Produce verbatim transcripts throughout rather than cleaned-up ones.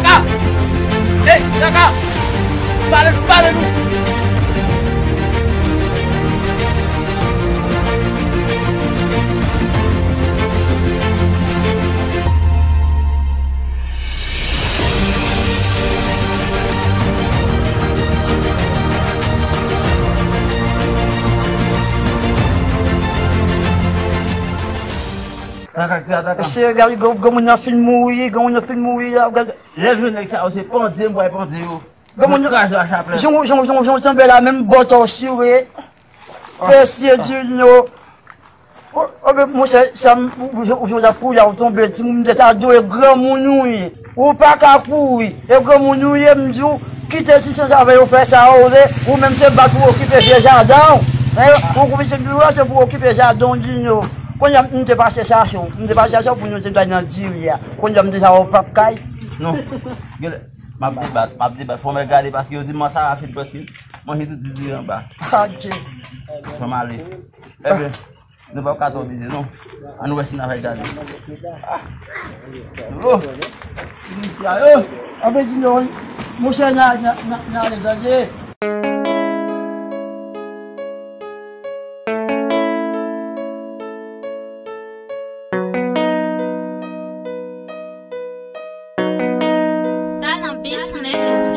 Kaka! Ey, Kaka! Pale nou, pale nou! Kaka, kaka, kaka. Mesye, gade, granmoun nan fin mouri, granmoun nan fin mouri, la, gade. Lè m jwenn nèg sa yo, se pandye m pral pandye yo. Granmoun, kraze a chaplèt. Jan, jan, jan, jan w tonbe la, menm bòtò w sire. Mesye Dino. O, o, men monchè, sa m, ou, ou, ou, ou, ou ap kouri a, ou tonbe, timoun, m te ta dwe granmoun ou ye. Ou pa ka kouri. E granmoun ou ye, m di w, kite ti sans avè yo fè sa yo vle, ou menm se bat pou okipe vye jaden w. Hein, ou kouri se pou, se pou okipe jaden w, Dino. Kounye a, m te pase sa sou, m te pase sa sou pou nou te bay nan diri a. Kounye a, m deja wè w p ap kay. Non. Gade, m ap debat, m ap debat. Fò mwen gade paske yo di m sa fin prèske manje tout diri anba. Adje. Fò m ale. Ebyen, nou p ap ka twò bize, non. Ann wè si n a fè gade. Ah! Oh! Misye a, oh! Ann fè di non, monchè, n a, n a, n a, n a ale gade. Talent Beats Niggas.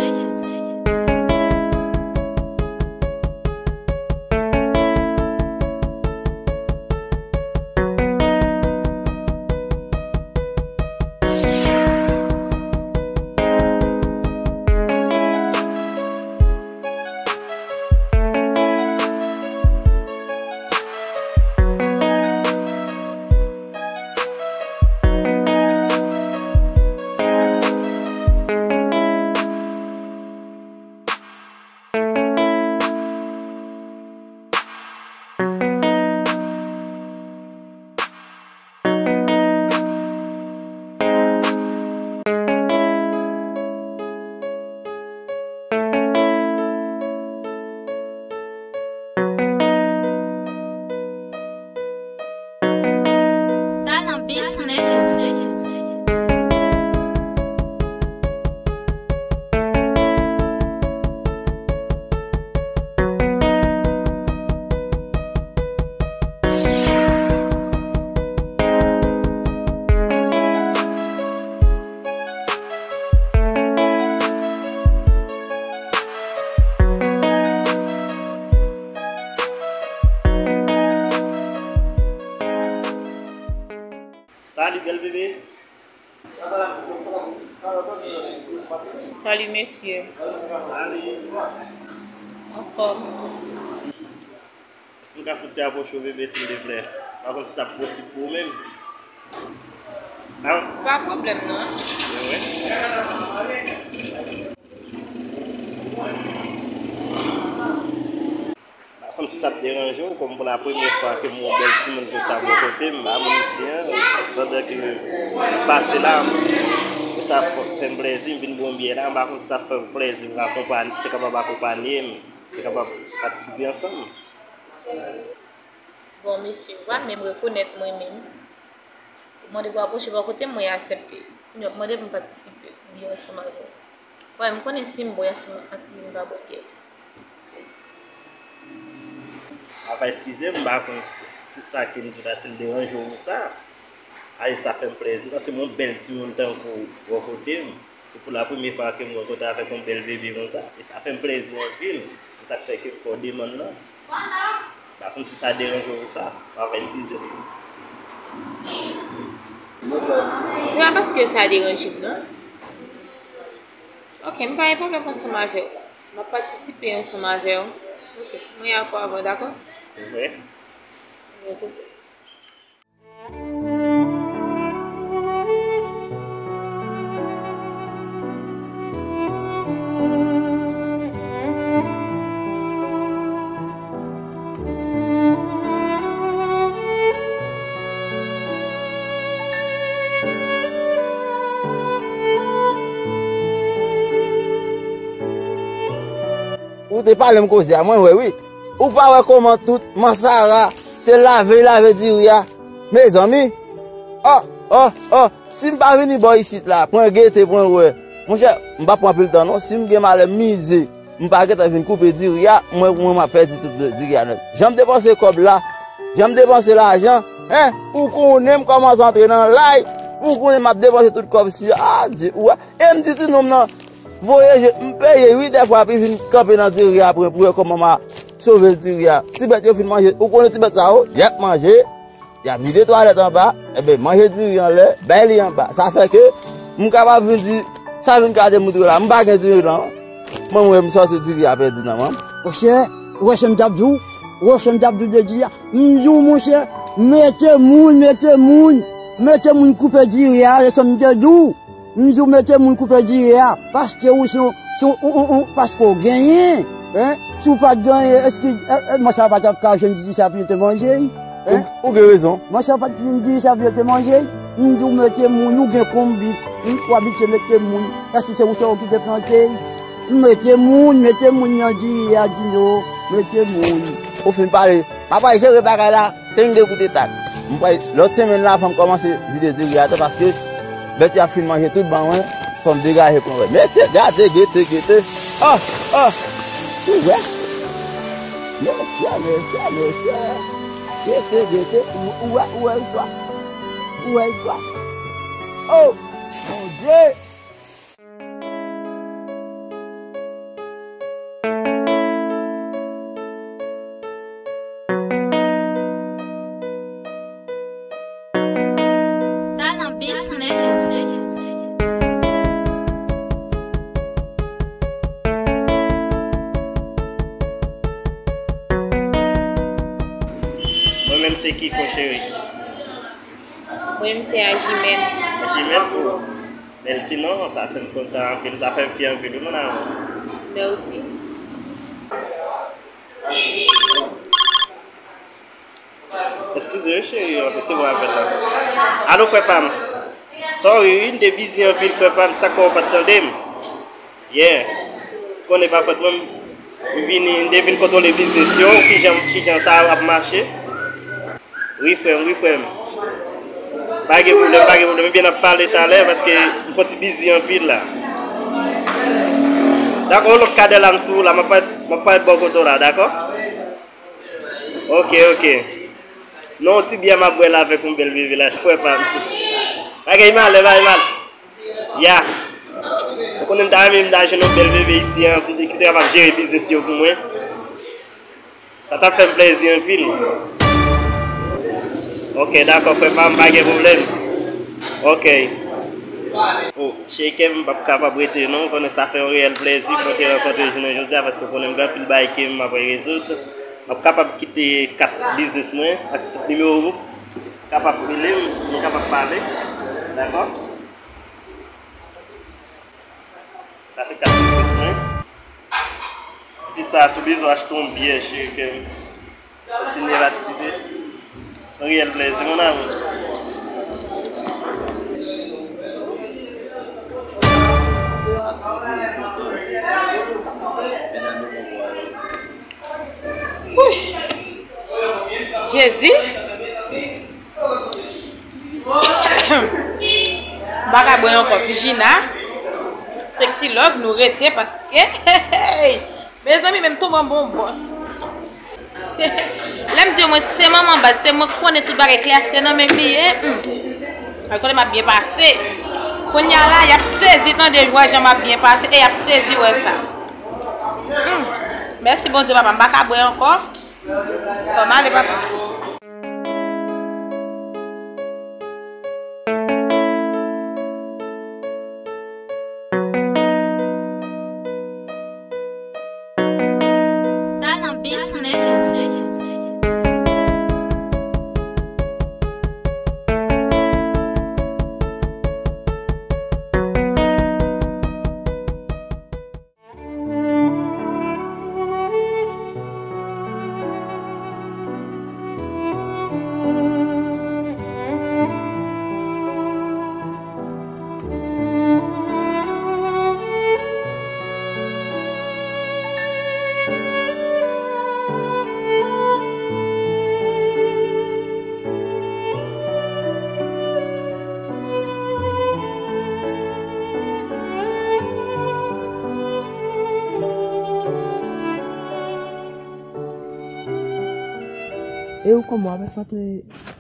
Talent Beats Niggas. Salut, bèl bebe. Salut, mesye. Salut. Anfòm. Èske m ka fè yon ti apwoche w, bebe, silvouplè? M pa konn si sa ap posib pou ou menm. Pa pwoblèm, non. Wi, wi. M pa konn si sa ap deranje w, kòm pou la premyè fwa ke m wè yon bèl timoun konsa bò kote m, m pa konn si, an, sepandan ke m pase la, e sa fè m plèzi, m vin bwè yon byè la, m pa konn si sa fè m plèzi, m akonpany-, te kapab akonpanye m, te kapab patisipe ansanm. Bon, mesye, ou pa menm rekonèt mwen menm. Ou mande pou apwoche bò kote m, mwen aksepte. Kounye a, ou mande pou m patisipe, bwè ansanm avè w. Wè, m konnen si m bwè, si m, si m pa bwè byè. Apa, eskize m, m pa konn si, si sa ke m di w la, si l deranje w ou sa. Ay, sa fè m plèzi, paske m wè yon bèl timoun tankou w bò kote m. Se pou la premyè fwa ke m rankontre avèk yon bèl bebe konsa. E sa fè m plèzi anpil. Se sa k fè ke m fè w demann nan. M pa konn si sa deranje w ou sa. W ap eskize m. Se pa paske sa deranje m, non. Ok, m pa gen pwoblèm ansanm avè w. M ap patisipe ansanm avè w. Ok, mwen dakò avè w, dakò? Vre? Ok. Ou te pale m koze a, mwen wè wi. Ou pa wè kòman tout mansara se lave y lave diri a? Mezanmi! Oh, oh, oh! Si m pa vini bò isit la, pran gete, pran wè. Monchè, m pa pran anpil tan non. Si m gen malè m mize, m pa gentan vin koupe diri a, mwen, mwen, m ap pèdi tout diri a nèt. Jan m depanse kòb la, jan m depanse lajan, en, ou konnen m kòmanse antre nan lay, ou konnen m ap depanse tout kòb si, a, Dye, ou wè. E m di ti nonm nan, voye je, m peye wi, dèfwa, epi vin kanpe nan diri a pou, pou wè kòman m a sove diri a. Ti bèt yo fin manje, ou konnen ti bèt sa yo, y ap manje. Y ap vide twalèt anba, enben, manje diri anlè, bay li anba. Sa fè ke m kapab vin di, sa vin ka demontre la, m pa gen diri non. Mwen, mwen, m sanse diri a pèdi nan men m. Monchè, ou wè sa m t ap di w? Ou wè sa m t ap di w de diri a? M di w, monchè, mete moun, mete moun, mete moun koupe diri a, se sa m te di w. M di w mete moun koupe diri a, paske ou se yon, se yon, ou, ou, ou, paske w genyen, en? Si w pa t genyen, èske, e, e, mwen sa pa t ap ka jwenn diri sa pou yo te manje, en? Ou, ou gen rezon. Mwen sa pa t jwenn diri sa pou yo te manje. M di w mete moun, ou gen konbit, m, ou abitye mete moun, paske se ou se ou ki te plante. Mete moun, mete moun nan diri a, Dino, mete moun. Ou fin pale, m ap al jere bagay la. Tande koute tak. M pral, lòt semèn la, fò m kòmanse vide diri a tou, paske bèt yo ap fin manje tout ban mwen, fò m degaje pou mwen. Mesye, gade, gete, gete. Oh, oh. Ou wè? Mesye, mesye, mesye. Gete, gete. Ou, ou wè, ou wè istwa? Ou wè istwa? Oh, Bondye! Talan Beats, nèg. Mwen menm se Kiko, cheri. Mwen menm se Ajimèn. Ajimèn? Bèl ti non, sa fè m kontan anpil, sa fè m fyè anpil, wi, mon amour. Mèsi. Eskize wi, cheri, m ap resevwa apèl la. Alo, frè pa m. Sorry, wi, m te bizi anpil, frè pa m, sa k fè w pa t tande m? Yeah. Konnen pa fòt mwen, m vini, m te vin kontwole biznis yo, kijan, kijan sa ap mache. Wi, frè m, wi, frè m. Pa gen pwoblèm, pa gen pwoblèm. Ebyen, n ap pale talè, paske m fon ti bizi anpil la. Dakò, yon lòt kadè la, m sou la, m ap parèt, m ap parèt bò kote w la, dakò? Ok, ok. Non, ti byè m ap bwè la avèk yon bèl bebe la, frè pa m. Bagay malè, bagay malè. Ya. Ou konnen m ta renmen m ta jwenn yon bèl bebe isi an, pou ki te kapab jere biznis yo pou mwen. Sa t ap fè m plèzi anpil. Ok, dakò, frè pa m, pa gen pwoblèm. Ok. Oh, cheri kè m, m p ap kapab rete non, ou konnen sa fè yon reyèl plèzi pou mwen te rankontre w jounen jodi a, paske ou konnen m gen anpil bagay ke m ap rezoud. M ap kapab kite kat biznis mwen ak tout nimewo ou. Kapab rele m, nou kapab pale. Dakò? Sa se kat biznis mwen. Epi sa, si w bezwen achte yon byè, cheri kè m, kontinye patisipe. Se yon reyèl plèzi, mon amour. Wi. Jezi. M pa ka bwè ankò. Vijina, Sexy Love, nou rete paske, mezanmi, menm tonbe anba yon bòs. Lè m di yo, mwen se manman baz, se mwen k konnen tout bagay, klè se nan men m li ye. Hmm. Al konnen m ap byen pase. Kounye a la, y ap sezi tande, wè jan m ap byen pase, e y ap sezi wè sa. Hmm. Mèsi Bondye, papa, m pa ka bwè ankò. Fò m ale, papa. Talan Beats, nèg. E ou kòman w ap fè antre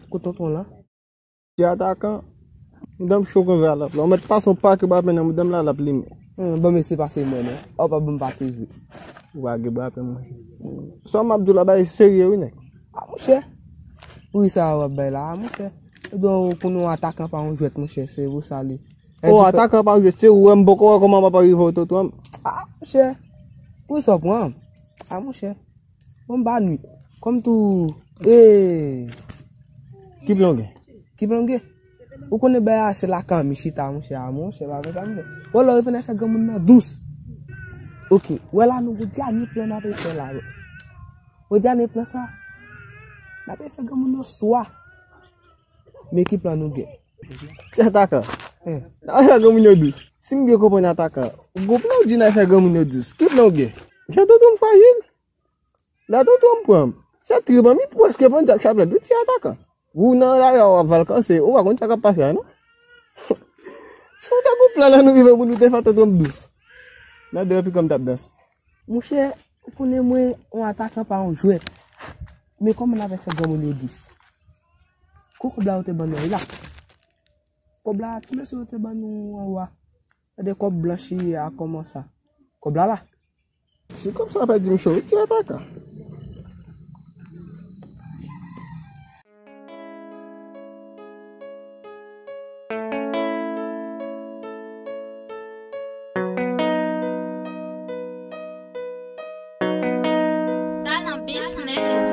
kot tonton lan? Ti atakan, mouda m cho konsa l ap la. Ou mèt pase yon pakè bwa pen nan mouda m la, l ap limen. Hmm, bon, mesye, pase mwen, non. Ou pa ban m pase vre. Ou pa gen bwa pen, monchè. Sa m ap di w la, bagay serye, wi, nèg. A, monchè. Pri sa w ap bay la, a, monchè. Donk, pou nou atakan pa yon jwèt, monchè, se pou sa li. O, atakan pa yon jwèt, se ou wè m poko wè kòman m ap rive o tonton an. A, monchè. Pri sa w pran. A, monchè. Bon, m pa nwi. Kòm tou, e. Ki plan w gen? Ki plan w gen? Ou konnen bagay la se lakay mi chita, monchè, a, monchè, pa fè sa, monchè. Wè lè w vin fè granmoun nan dous. Oke, wè la nou gon dènye plan n ap fè la, wè. Gon dènye plan sa. N ap fè granmoun nan swa. Men ki plan nou gen? Ti atakan. Hein. N ap fè granmoun yo dous. Si m byen konprann atakan, gon plan w di n ap fè granmoun yo dous. Ki plan w gen? Jan tonton m frajil. La tonton m pran m. Sa trip an, mi prèske pran Jack Chaplin tou ti atakan. Ou nan lari a w ap vakanse, ou pa konn sa k ap pase a non. Si w ta gon plan la nou rive pou nou te fè tonton m dous. Nan de epi kòm t ap danse. Monchè, ou konnen mwen, yon atakan pa yon jwèt. Men kòman n ap fè granmoun yo dous? Kou kòb la yo te ban nou la. Kòb la, ti mesye yo te ban nou anwa. Gade kòb blanchi a kòman sa. Kòb la la. Si kòb sa pèdi m cho, wi, ti atakan. Talent Beats, niggas.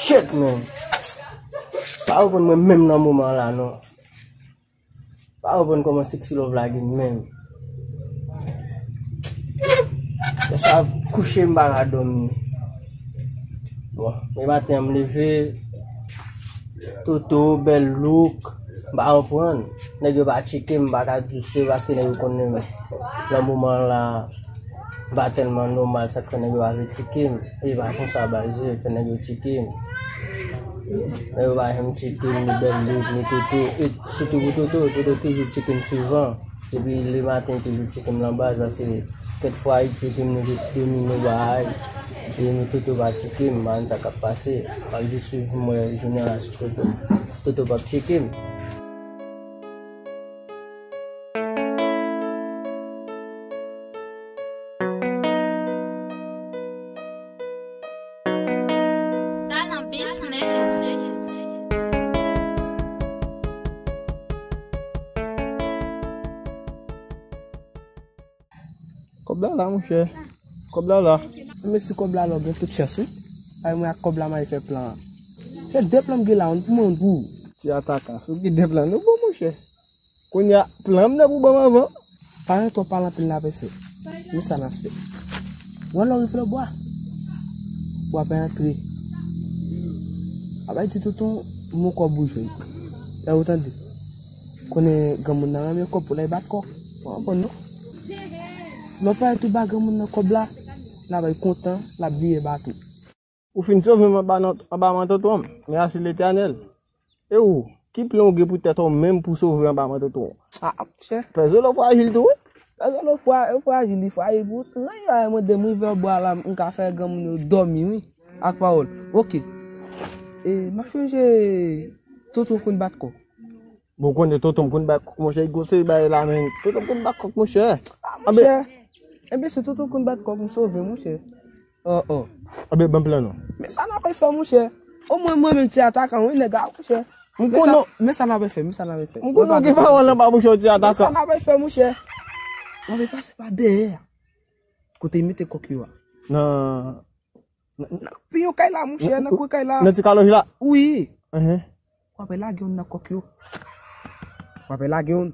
Shit, man. Pa reponn mwen menm nan moman la, non. Pa konprann kòman Sexy Love lage m menm. Yèswa kouche m pa ka dòmi. Bon, men maten an m leve, Toto, bèl look, m pa konprann. Nèg yo pa tcheke m, m pa ka di w se paske nèg yo konnen m. Nan moman la, m pa tèlman nòmal, sa k fè nèg yo pa vle tcheke m. E pa konsa baz, fè nèg yo tcheke m. Nèg yo pa janm tcheke m, ni bèl look, ni Toto. E sitou pou Toto, Toto toujou tcheke m souvan. Depi lematen, li toujou tcheke m nan baz, paske kèk fwa, li tcheke m, nou gen ti domi, nou bay. E nou Toto pa tcheke m, m pa konn sa k ap pase. M ap jis swiv m wè jounen la si Toto, si Toto p ap tcheke m. Talent Beats, niggas. Kòb la la, monchè. Kòb la la. Men si kòb la la, w gen tout chans, wi. Ay, mwen ak kòb la, m al fè plan an. Se de plan m gen la, youn pou mwen, youn pou ou. Ti atakan, si w gen de plan, nou bon, monchè. Kounye a, plan m nan pou ban m anvan. Pa gen twòp pale anpil, n ap fè. Men sa n ap fè. Ou wè lè w rive nan bwa, w ap antre. Ap di tonton, m gon kòb pou jwenn. Lè ou tande. Konnen granmoun nan renmen kòb pou l al bat kò. Ou konprann non? Lè w pale tou ba granmoun nan kòb la, l ap kontan, l ap bliye bato. Ou fin sove m anba nan, anba men tonton m. Mèsi Letènèl. E ou, ki plan w gen pou tèt ou menm pou sove anba men tonton w? A, monchè. Pè Zolo frajil tou, wi. Pè Zolo fra-, frajil, li frajil pou tout. Nan yon mande m rive bwa la, m ka fè granmoun yo dòmi, wi. Ak pawòl. Oke. E, m ap chonje tonton konn bat kò. Bon, konnen tonton m konn bat kòk, monchè, li gon seri bagay la, men tonton m konn bat kòk, monchè. A, monchè. Enben, si tonton m konn bat kòk, m sove, monchè. Oh, oh. Enben, ban plan non. Men sa n ap fè, monchè. Omwen mwen menm ti atakan, wi, nèg la, monchè. M konnen. Men sa n ap fè, men sa n ap fè. M konnen w gen pawòl anba bouch ou, ti atakan. Men sa n ap fè, monchè. N ap pase pa dèyè a. Kote mete kòk yo a. Nan, nan, nan pi yon kay la, monchè, nan kwen kay la. Nan ti kalòj la? Wi. Enhen. W ap lage youn nan kòk yo. W ap lage youn.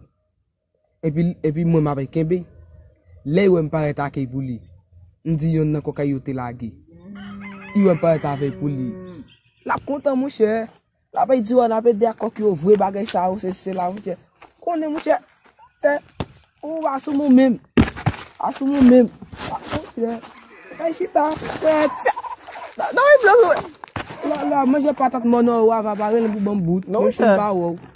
Epi, epi mwen, m ap kenbe. Lè l wè m parèt ak l pou li, m di youn nan kòk yo te lage. Li wè m parèt avè l pou li. L ap kontan, monchè. L ap di, w ap ede ak kòk yo, vre bagay sa yo, se, se la, monchè. Konnen, monchè. Tè, ou pa sou moun menm. Pa sou moun menm. Pa, monchè. Kay chita, tè, tè. Nan, nan, nan, nan, nan, manje patat mòn nan ou a, va pa rele pou ban m bout. Non, monchè, m pa wè w.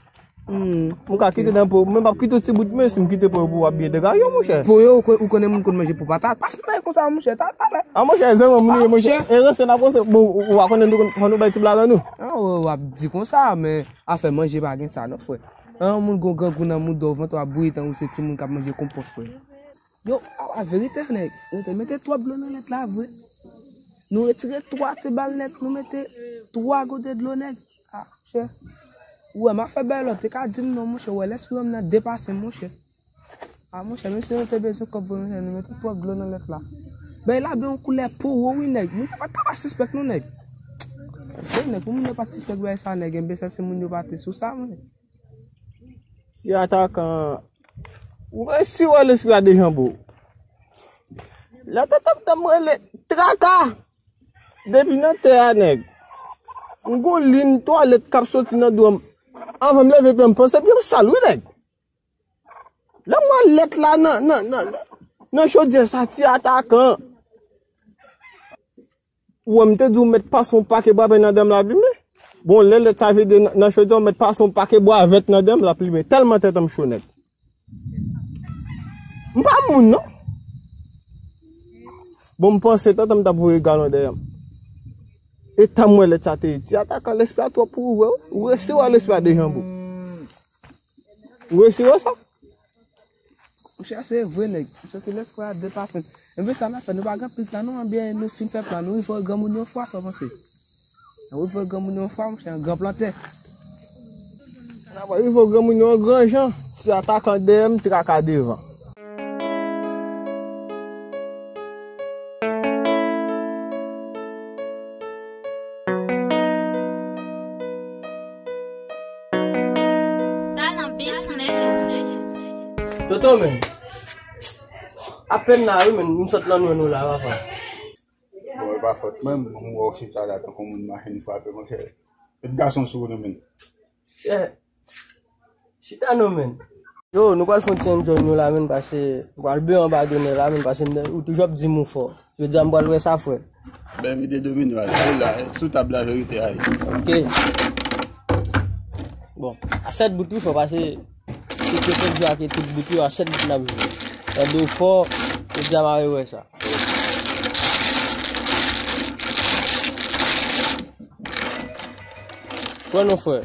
Hmm. M ka kite nan po, men m ap kite yon ti bout, men si m kite po pou w ap byen degaje w, monchè. Po yo, ou kon-, ou konnen moun konn manje po patat. Pas mwen konsa, monchè, ta, talè. A, monchè, zanmi, moun, ah, monchè, monchè. E ranse n ap ranse, bon, ou, ou pa konnen nou konn, fò nou bay ti blag an nou. Ah, w, w ap di konsa, men afè manje pa gen sa, non, frè. An, moun gon grangou nan mouda w, vant w ap bouyi tankou se timoun k ap manje konpòt, frè. Yo, a, a verite, nèg, nou te mete twòp dlo nan lèt la, vre. Nou retire twa ti bal nèt, nou mete twa gode dlo, nèg. Ah, chè. Ou wè, m ap fè bèlòt, te ka di m non, monchè, ou wè, lespri m nan depase m, monchè. Ah, monchè, menm si nou te bezwen kòb vre, monchè, nou mete twòp dlo nan lèt la. Bay la ben yon koulè powo, wi, nèg. Moun yo pa t ka pa sispèk, non, nèg. Se nèg, pou moun yo pa t sispèk bay sa, nèg, enben sa se moun yo pa te sou sa, monchè. Ti atakan, ou resi wè lespri a dejanbe w. Lè tata m tann m rele traka depi nan tè a, nèg. M gon lin twalèt k ap soti nan dwèt m. Anvan m leve pye m panse pye m sal, wi, nèg. Lè m wè lèt la nan, nan, nan, nan, nan chodyè sa, ti atakan. Ou wè m te di w mèt pase yon pake bwa vèt nan dwèt m la plimen. Bon, lè lèt sa vide nan, nan chodyè, ou mèt pase yon pake bwa vèt nan dwèt m la plimen. Tèlman tèt an m cho nèt. M pa moun, non. Bon, m panse tata m t ap voye galon dèyè m. E tan m wè lèt sa te ye. Ti atakan, lespri a twòp pou ou, vre, wi. Ou resi wè lespri a dejanbe w. Ou resi wè sa? Monchè, se vre, nèg. Monchè, se lespri a depase m. Enben, sa n ap fè, nou pa gen pil tan, non, enben, nou fin fè plan, nou rive wè granmoun yon fwa, sa w panse? Nou rive wè granmoun yon fwa, monchè, yon gran plantè. N ap rive wè granmoun yon gran jan, ti atakan dèyè m, traka devan. Toto, men. Apèn la, wi, men. M sot nan nou la, papa. Bon, e pa fòt mwen, m wè w chita la tankou moun machin frape, monchè. Met gason sou ou, non, men. Chè. Chita non, men. Yo, nou pral fè yon ti enjoy nou la, men, pase nou pral byen anba done la, men, pase m, ou toujou ap di m ou fò. Jodi a m pral wè sa, frè. Ben, vide domino a, se la, sou tab la, verite a ye. Ok. Bon, a sèt bout wi, frè, pase tout yo te jwe ak tout bout yo, a sèt bout n ap jwe. Tande w fò, jodi a m a wè sa. Pran non, frè.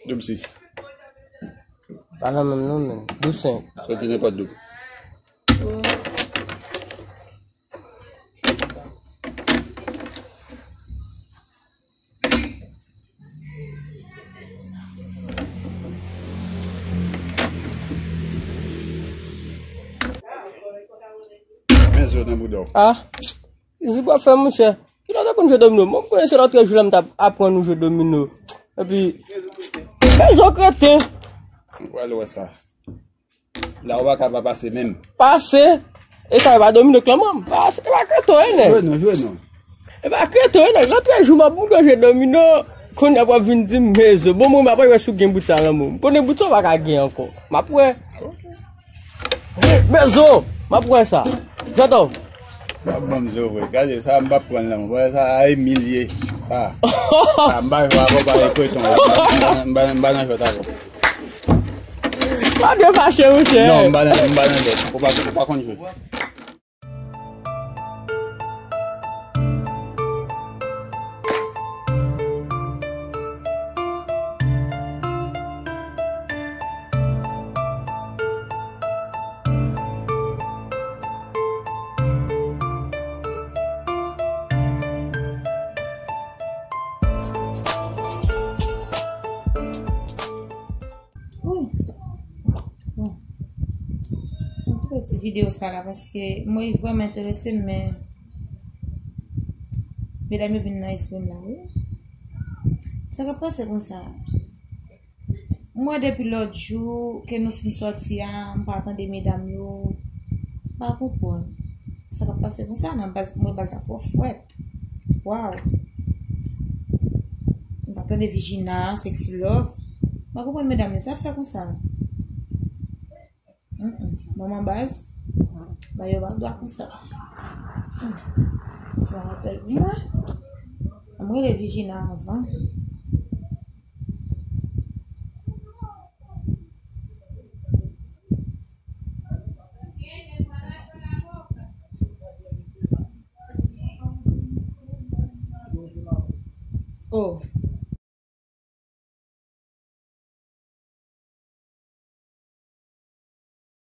Doub sis. Pa nan menm non, men. Doub senk. Soti nenpòt doub. Men zo nan bouda w. Ah, Izi pa fè, monchè. Kilè w te konn jwe domino? Mwen, m konnen se lòt jou la m t ap aprann ou jwe domino. Epi, men zo kreten. Ou pral wè sa. La ou pa ka pa pase menm. Pase? E sa e pa domino klanman? Pase, e pa kreto, e nèg. Jwe non, jwe non. E pa kreto, e nèg. Lòt jou m ap montre w jwe domino, kounye a w ap vin di m, men zo. Bon, mwen, m ap wè si w gen bout sa nan men w. M konnen bout sa w pa ka gen ankò. M ap wè. Men zo, m ap wè sa. Jantò. M ap ban m zo vre. Gade sa, m p ap pran l nan men w. Wè sa, a Emil ye. Sa. Sa, m pa jwe avè w, pa e kreton. M pa, m pa, m pa nan jwèt avè w. Pa gen fache, monchè. Non, m pa nan, m pa nan jwèt. Ou pa, ou pa konn jwe. videyo sa la, paske mwen vrèman enterese m, men medam yo vin nan espri m la, wi. Sa k ap pase konsa? Mwen, depi lòt jou ke nou fin sòti a, m pa tande medam yo. M pa konprann sa k ap pase konsa nan baz, mwen baz la twò frèt. Waw. M pa tande Vijina, Sexy Love. M pa konprann medam yo, sa fè konsa. Mm, mm. Manman baz, ba yo pa dwa konsa. Mm. Fè yon rapèl pou mwen. Mwen rele Vijina avan. Oh,